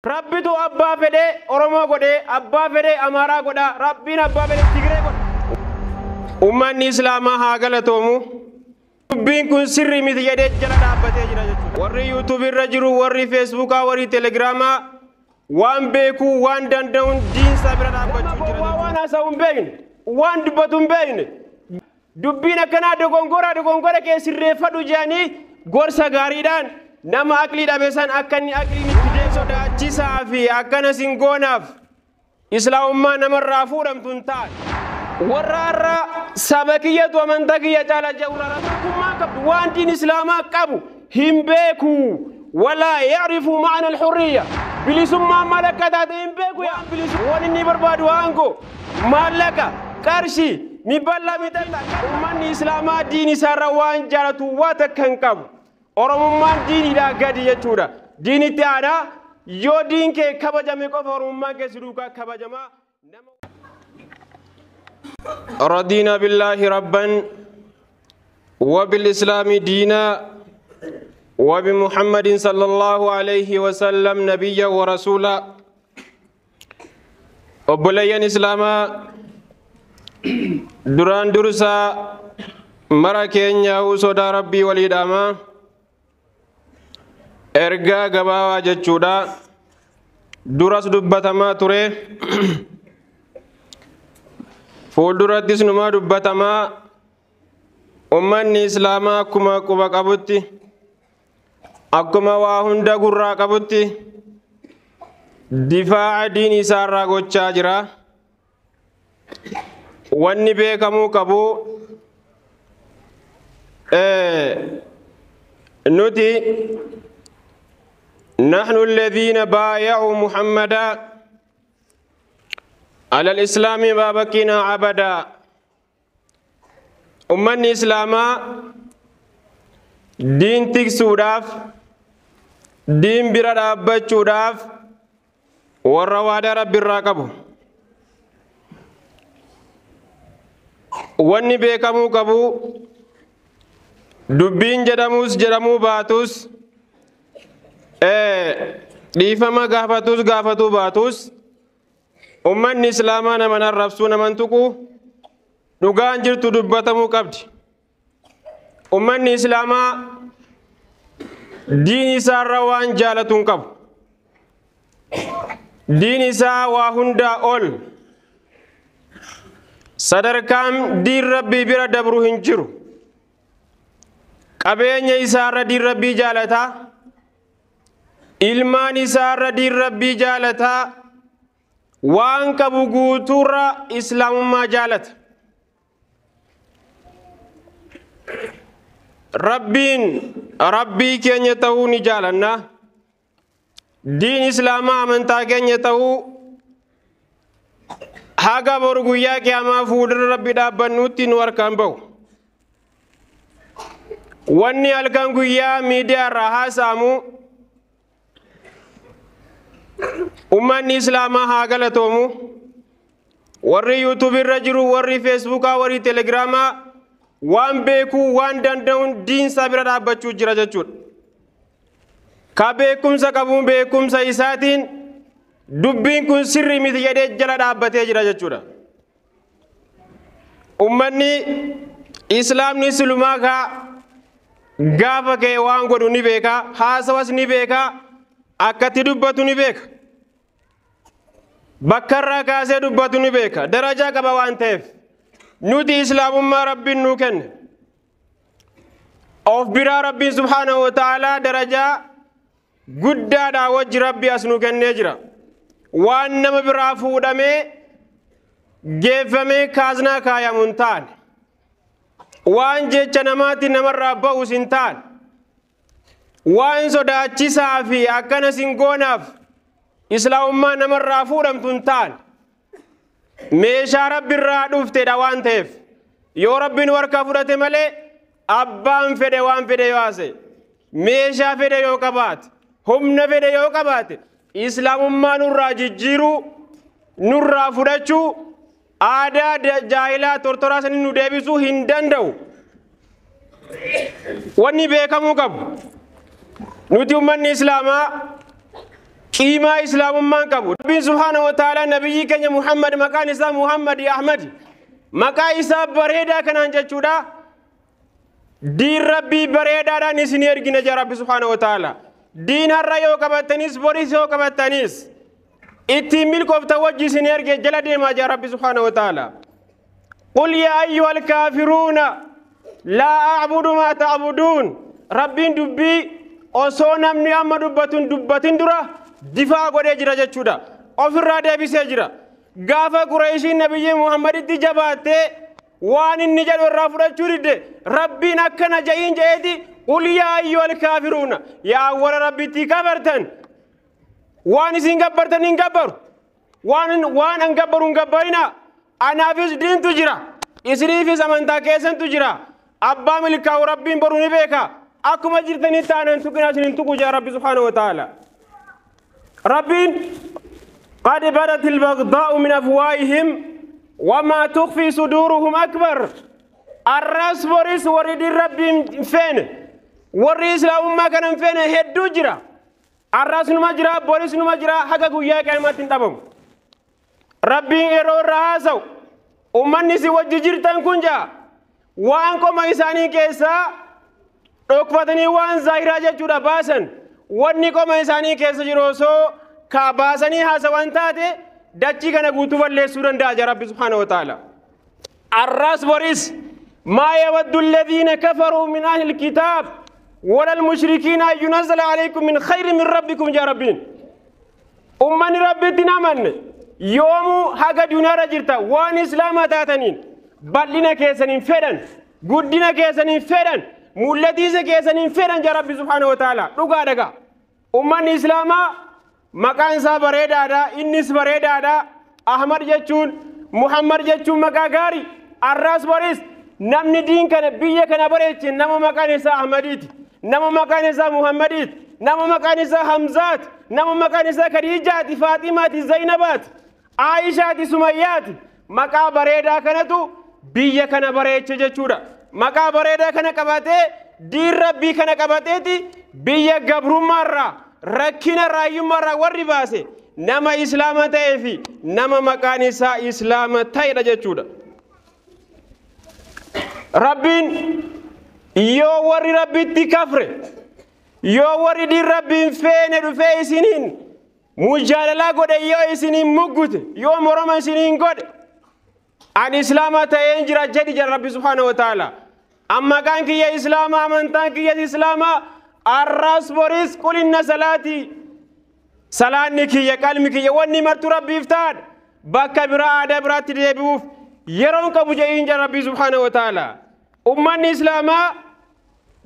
Rabbitu abbaa fedhee Oromoo godhee, abbaa fedhee Amaaraa godhaa, Rabbiin abbaa fedhee Tigree godha. Uummanni Islaamaa haa galatoomu. Dubbiin kun sirrii miti jedhee jala dhaabbatee jira jechuudha. Warri yuutuubii irra jiru, warri feesbuukaa, warri telegiraamaa waan beekuu waan danda'uun diinsaa bira dhaabbachuu jira. Waan haasa'u hin beekne, waan dubbatu hin beekne. Dubbiin akkanaa dogongora dogongora kee sirreeffadhu jedhanii gorsa gaariidhaan nama aqlii dhabe san akka inni aqliin itti deemu sodaachisaa fi akkana sin goonaaf islaamummaa namarraa fuudhamtu hin taane. Warra har'a saba kiyyatu amantaa kiyya caala jedhu tokkummaa qabdu waan diin islaamaa qabu hin beeku. Walaa ya'rifu ma'ana al-hurriya. Bilisummaan maal akka taate hin beeku yaa bilisummaa. Waan inni barbaadu aangoo, maallaqa, qarshii, mi balla mi xalla. Uummanni islaamaa diin isaarra waan jaalatu waa takka hin qabu. Oromummaan diiniidhaa gadi jechuudha. Diinitti aanaa yoo diin kee kabajame qofa oromummaan kee si duukaa kabajamaa. رضينا بالله ربا وبالإسلام دينا وبمحمد صلى الله عليه وسلم نبيا ورسولا. Obboleeyyan Islaamaa, duraan dursaa mara keenyaa'uu sodaa Rabbii walii dhaamaa ergaa gabaabaa jechuudha. Duras dubbatamaa ture, fuuldurattis numaa dubbatamaa. Ummanni Islaamaa akkuma quba qabutti, akkuma waa hunda gurraa qabutti, difaa'a diin isaarraa gochaa jira. Wanni beekamuu qabu, nuti نحن الذين بايعوا محمدا على الإسلام ما بقينا عبدا. Ummanni Islaamaa diin tiksuudhaaf, diin bira dhaabbachuudhaaf warra waadaa Rabbi irraa qabu. Wanni beekamuu qabu, dubbiin jedhamuus jedhamuu baatus, dhiifama gaafatus gaafatuu baatus, ummanni Islaamaa nama arrabsuu naman tuqu, dhugaan jirtu dubbatamuu qabdi. Ummanni Islaamaa diin isaarra waan jaalatu hin qabu. Diin isaa waa hundaa ol. Sadarkaan diin Rabbii bira dabru hin jiru. Qabeenya isaarra diin Rabbii jaalataa. Ilmaan isaarra diin Rabbii jaalataa. Waan qabu guutuurra Islaamummaa jaalata. Rabbiin Rabbii keenya ta'uu ni jaalanna. Diin Islaamaa amantaa keenya ta'uu haga boru guyyaa qiyaamaa fuuldura Rabbi dhaabbannutti nu harkaan bahu. Wanni halkan guyyaa miidiyaa irraa haasa'amu, ummanni Islaamaa haa galatoomu. Warri yuutuubii irra jiru, warri feesbuukaa, warri telegiraamaa waan beekuu waan danda'uun diinsaa bira dhaabbachuu jira jechuudha. Ka beekumsa qabuun beekumsa isaatiin dubbiin kun sirrii miti jedhee jala dhaabbatee jira jechuudha. Ummanni Islaamni silumaa kaa gaafa ka'e waan godhu ni beeka, haasawas ni beeka, akkatti dubbatu ni beeka. Bakka irraa kaasee dubbatu ni beeka, darajaa qaba waan ta'eef. Nuti Islaamummaa Rabbiin nuu kenne. Of biraa Rabbiin subhaanahu wa ta'aalaa darajaa guddaadhaa wajji Rabbi as nuu kennee jira. Waan nama biraa fuudhamee geeffamee kaaznaa kaayamu hin taane. Waan jecha namaatti namarraa ba'us hin taane. Waan sodaachisaa fi akkana sin goonaaf Islaamummaa namarraa fuudhamtu hin taane. Meeshaa Rabbi irraa dhuftedha waan ta'eef, yoo Rabbiin harkaa fudhate malee, abbaan fedhe waan fedhe yoo haase, meeshaa fedhe yoo qabaate, humna fedhe yoo qabaate, Islaamummaa nurraa jijjiiruu, nurraa fudhachuu, aadaa jaahilaa tortoraa sanii nu deebisuu hin danda'u. Wanni beekamuu qabu, nuti ummanni Islaamaa Qiimaa islaamummaan qabu. Rabbiin subhaanahu wa ta'aalaa nabiyyii keenya Muhammad maqaan isaa Muhammad Ahmad maqaa isaa bareedaa kanaan jechuudha. Diin Rabbii bareedaadhaan isin ergina jaa Rabbi subhaanahu wa ta'aalaa. Diin har'a yoo qabattanis boris yoo qabattanis ittiin milkooftan wajji isin erge jala deemaa jaa Rabbi subhaanahu wa ta'aalaa. قل يا أيها الكافرون لا أعبد ما تعبدون. ربين دبي osoo namni amma dubbatun dubbatin dura difaa godhee jira jechuudha. Ofirraa deebisee jira. Gaafa Qureeshiin nabiyyi Muhammaditti jabaattee waan inni jedhu irraa fudhachuu didde Rabbiin akkana ja'iin je'eeti qul yaa ayyuhal kaafiruuna yaa warra Rabbitti kafartan waan isin gabbartan hin gabbaru waan an gabbaru hin gabbarina anaafis diintu jira isiniifis amantaa keessantu jira abbaa milkaa'u Rabbiin boru ni beeka akkuma jirtanii taanan tuqinaa isin hin tuqu jaa Rabbi subhaanahu wa ta'ala. Rabbiin قد بدت البغضاء من أفواههم وما تخفي صدورهم أكبر. الراس بوريس ورد ربي فين وري إسلام ما كان فين هدو جرا الراس نمجرا بوريس نمجرا حقا قويا كلمة تنتبهم. ربي إيرو راسو ومن نسي وججر تنكنجا وانكو ما إساني كيسا dhokfatanii waan zaahiraa jechuudha baasan wanni qoma isaanii keessa jiru osoo ka baasanii haasawan taate dachii kana guutuu balleessuu danda'a jaa Rabbi subhaanahu wa ta'ala. Arraas boris maa yawaddu alladhiina kafaruu min ahli alkitaab wala almushrikiina an yunazzala alaykum min khayrin min rabbikum jaa Rabbiin. Ummanni Rabbitti hin amanne yoomuu haga duniyaarra jirta waan islaamaa taataniin bal'ina keessaniin fedhan guddina keessaniin fedhan mul'atiisa keessaniin fedhan jaa Rabbi subhaanahu wa ta'ala. Dhugaa dhagaa. Ummanni islaamaa maqaan isaa bareedaadha, innis bareedaadha. Ahmad jechuun Muhammad jechuun maqaa gaarii. Arraas boris namni diin kana biyya kana bareeche nama maqaan isaa Ahmadiiti, nama maqaan isaa Muhammadiiti, nama maqaan isaa Hamzaati, nama maqaan isaa Khadiijaati, Faaximaati, Zaynabaati, Aayishaati, Sumayyaati. Maqaa bareedaa kanatu biyya kana bareeche jechuudha. Maqaa bareedaa kana qabatee diin Rabbii kana qabateeti biyya gabrummaarraa rakkina raayyummaarraa warri baase nama islaama ta'ee fi nama maqaan isaa islaama ta'edha jechuudha. Rabbiin yoo warri Rabbitti kafre yoo warri diin Rabbiin feene dhufee isiniin mujaalalaa godhe yoo isiniin muggute yoo moroma isiniin godhe ani islaama ta'een jira jedhi jira Rabbi subhaanahu wa ta'ala. Amma maqaan kiyya islaama amantaan kiyya islaama arraas boris qul inna salaatii salaanni kiyya qalmi kiyya wanni martu Rabbiif ta'adha bakka biraa aadaa biraatti deebi'uuf yeroon qabu jedhiin jira Rabbi subhaanahu wa ta'ala. Ummanni islaamaa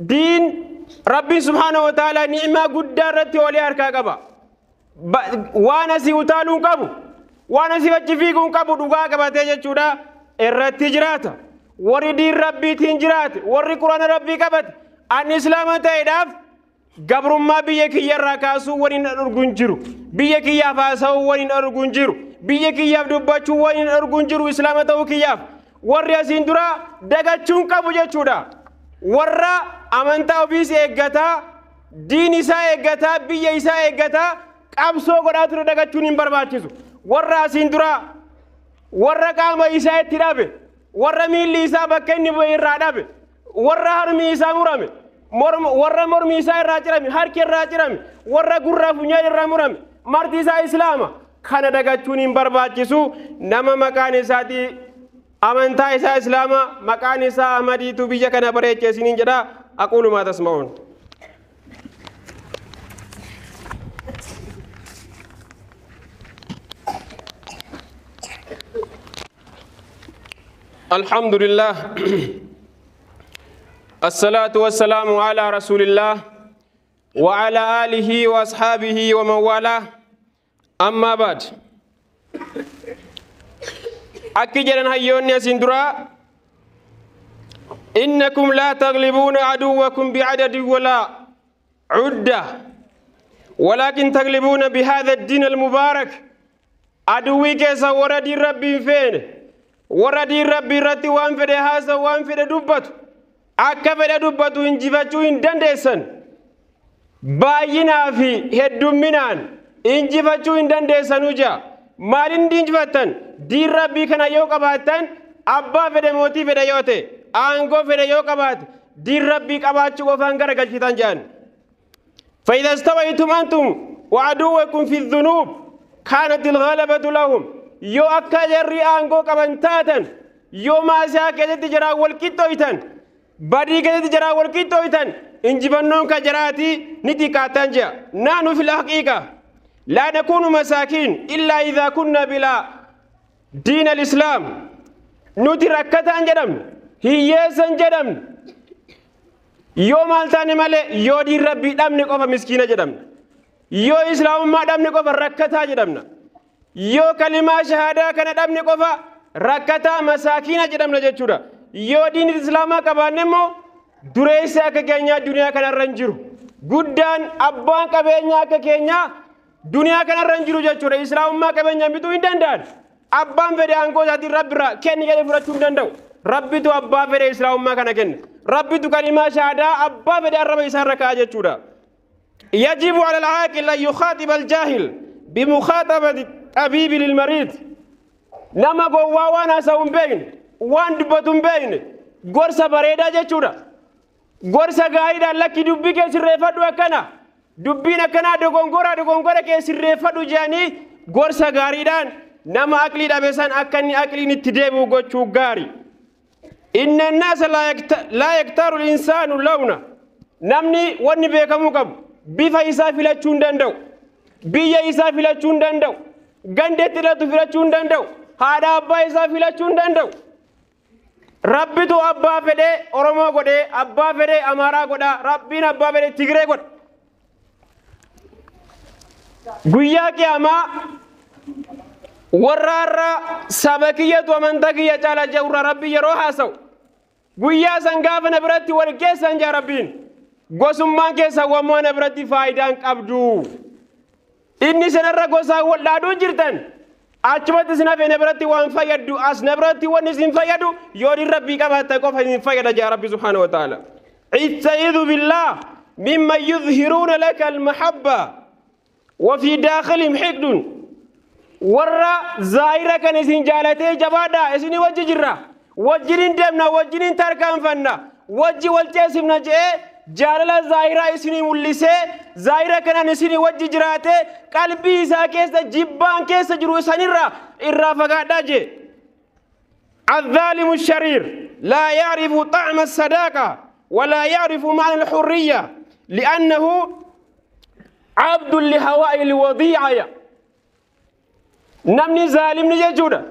diin Rabbiin subhaanahu wa ta'ala ni'imaa guddaa irratti olii harkaa qaba. Waan asii utaaluu hin qabu waan asii achi fiiguu hin qabu dhugaa qabatee jechuudha irratti jiraata. Warri diin Rabbiitiin jiraate warri quraana Rabbii qabate ani islaama ta'eedhaaf gabrummaa biyya kiyyarraa kaasuu waliin dhorgu hin jiru. Biyya kiyyaaf haasa'uu waliin dhorgu hin jiru. Biyya kiyyaaf dubbachuu waliin dhorgu hin jiru islaama ta'uu kiyyaaf. Warri asiin dura dagachuu hin qabu jechuudha. Warra amantaa ofiis eeggataa, diin isaa eeggataa, biyya isaa eeggataa qabsoo godhaa ture dagachuun hin barbaachisu. Warra asiin dura warra qaama isaa itti dhabe, warra miilli isaa bakka inni bu'e irraa dhabe, warra harmi isaa murame, warra mormi isaa irraa cirame, harki irraa cirame, warra gurraa funyaan irraa murame, marti isaa islaama. Kana dagachuun hin barbaachisu. Nama maqaan isaatii amantaa isaa islaama maqaan isaa Ahmadiitu biyya kana bareechee isiniin jedha. Aquulu maa tasma'uun. الحمد لله الصلاة والسلام على رسول الله وعلى آله وأصحابه ومن والاه. أما بعد أكيد هيون سندرا إنكم لا تغلبون عدوكم بعدد ولا عدة ولكن تغلبون بهذا الدين المبارك. عدوي كيسا وردي ربي فين وردي ربي رتي وان فدي هذا وان فدي دبتو akka fedhe dubbatu injifachuu hin dandeessan. Baay'inaa fi heddumminaan Injifachuu hin dandeessanuu jaa. Maaliin injifattan? Diin Rabbii kana yoo qabaattan, abbaa fedhe mootii fedhe yoo ta'e, aangoo fedhe yoo qabaate, diin Rabbii qabaachuu qofaan gara galchitan jedhan. فإذا استويتم أنتم وعدوكم في الذنوب كانت الغلبة لهم. yoo akka jarri aangoo qaban taatan, yoo maasiyaa keessatti jaraa wal qixxooytan, badii keessatti jaraa wal qixxooytan, injifannoon ka jaraatii ni xiqqaatan jea. نحن في الحقيقة لا نكون مساكين إلا إذا كنا بلا دين الإسلام. Nuti rakkataan jedhamne, hiyyeessan jedhamne yoo maal taane malee, yoo diin Rabbii dhabne qofa miskiina jedhamna. Yoo islaamummaa dhabne qofa rakkataa jedhamna. Yoo kalimaa shahaadaa kana dhabne qofa rakkataa masaakiina jedhamna jechuudha. Yoo diin islaamaa qabaanne immoo dureessi akka keenyaa duniyaa kanarra hin jiru. Guddaan abbaan qabeenyaa akka keenyaa duniyaa kanarra hin jiru jechuudha. Islaamummaa qabeenyaan bituu hin danda'an. Abbaan fedhe aangoo isaatiin Rabbirraa kenni jedhee fudhachuu hin danda'u. Rabbitu abbaa fedhe islaamummaa kana kenna. Rabbitu kalimaa shahaadaa abbaa fedhe arraba isaarra kaa'a jechuudha. يجب على العاقل أن يخاطب الجاهل بمخاطبة الطبيب للمريض. Nama gowwaa waan haasa'u hin beekne, waan dubbatu hin beekne, gorsa bareedaa jechuudha. Gorsa gaariidhaan, lakki, dubbii kee sirreeffadhu, akkana dubbiin akkanaa dogongora, dogongora kee sirreeffadhu jedhanii gorsa gaariidhaan nama aqlii dhabe san akka inni aqliin itti deebi'u gochuu gaari. إن الناس لا يختار الإنسان لونه. Namni wanni beekamuu qabu bifa isaa filachuu hin danda'u. Biyya isaa filachuu hin danda'u. Gandeetti dhalatu filachuu hin danda'u. Haadha abbaa isaa filachuu hin danda'u. Rabbitu abbaa fedhee Oromoo godhee, abbaa fedhee Amaaraa godhaa, Rabbiin abbaa fedhee Tigree godha. Guyyaa qiyaamaa warra har'a saba kiyyatu amantaa kiyya caala jedhurra Rabbi yeroo haasa'u, guyyaa san gaafa na biratti wal geessan jaa Rabbiin, gosummaan keessa wammoo na biratti faayidaan qabdu. Inni sanarra gosaan wal dhaaduu jirtan achumatti isin hafe, na biratti waan fayyaddu as na biratti wanni isin fayyadu yoo diin Rabbii qabaattan qofa isin fayyada jaa Rabbi سبحانه وتعالى. استعيذ بالله ممن يظهرون لك المحبة وفي داخلهم حقد. Warra zaahira kan isin jaalatee, jabaadhaa, isinii wajji jirra, wajjinin deemna, wajjinin tarkaanfanna, wajji wal ceesifna je'ee jaalala zaahiraa isinii mul'isee, zaahira kanaan isinii wajji jiraatee qalbii isaa keessa jibbaan keessa jiru isanirraa irraa fagaadhaa jee. الظالم الشرير لا يعرف طعم الصداقة ولا يعرف معنى الحرية لأنه عبد لهوائه الوضيعة. Namni zaalimni jechuudha,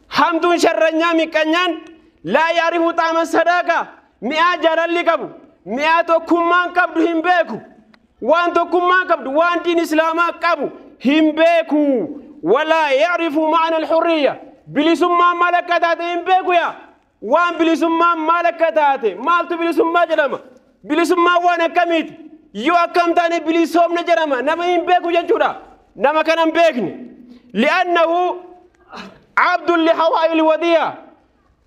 hamtuun sharranyaa miqqanyaan, لا يعرف طعم الصداقة, mi'aa jaalalli qabu, mi'aa tokkummaan qabdu hin beeku. Waan tokkummaan qabdu, waan diin islaamaa qabu hin beeku. ولا يعرف معنى الحرية, bilisummaan maal akka taate hin beeku. Yaa waan bilisummaan maal akka taate, maaltu bilisummaa jedhama, bilisummaan waan akkamiiti, yoo akkam taane bilisoomne jedhama, nama hin beeku jechuudha. Nama kana hin beekne, لأنه عبد لهوائه الوضيعة,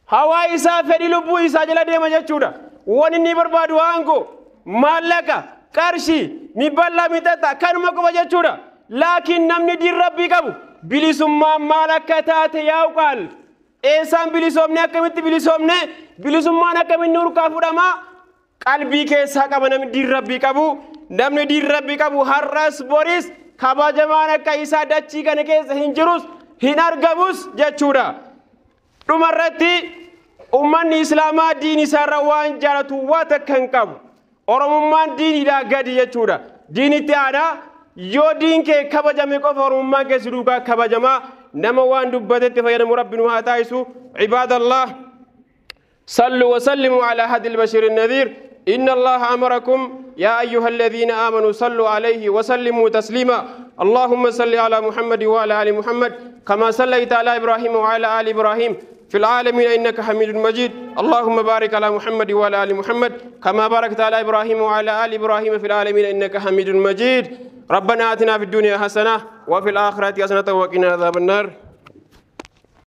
hawaa isaa, fedhii lubbuu isaa jala deema jechuudha. Waan inni barbaadu aangoo, maallaqa, qarshii, mibballaa, mixaxa, kanuma qofa jechuudha. Laakiin namni diin Rabbii qabu bilisummaan maal akka taate yaa'u qaal. Eessaan bilisoomne, akkamitti bilisoomne, bilisummaan akkamitti nurkaa fudhamaa qalbii keessaa qaba namni diin Rabbii qabu. Namni diin Rabbii qabu har'as boris kabajamaan akka isaa dachii kana keessa hin jirus, hin argamus jechuudha. Dhumarratti ummanni islaamaa diin isaarra waan jaalatu waa takka hin qabu. Oromummaan diiniidhaa gadi jechuudha. Diinitti aadaa, yoo diin kee kabajame qofa oromummaan keessa duukaa kabajamaa. Nama waan dubbatetti fayyadamu Rabbi nu haa taasisu. عباد الله، صلوا وسلموا على هدي البشير النذير. إن الله أمركم، يا أيها الذين آمنوا صلوا عليه وسلموا تسليما. اللهم صل على محمد وعلى آل محمد كما صليت على إبراهيم وعلى آل إبراهيم في العالمين إنك حميد مجيد. اللهم بارك على محمد وعلى آل محمد كما باركت على إبراهيم وعلى آل إبراهيم في العالمين إنك حميد مجيد. ربنا آتنا في الدنيا حسنة وفي الآخرة حسنة وقنا عذاب النار.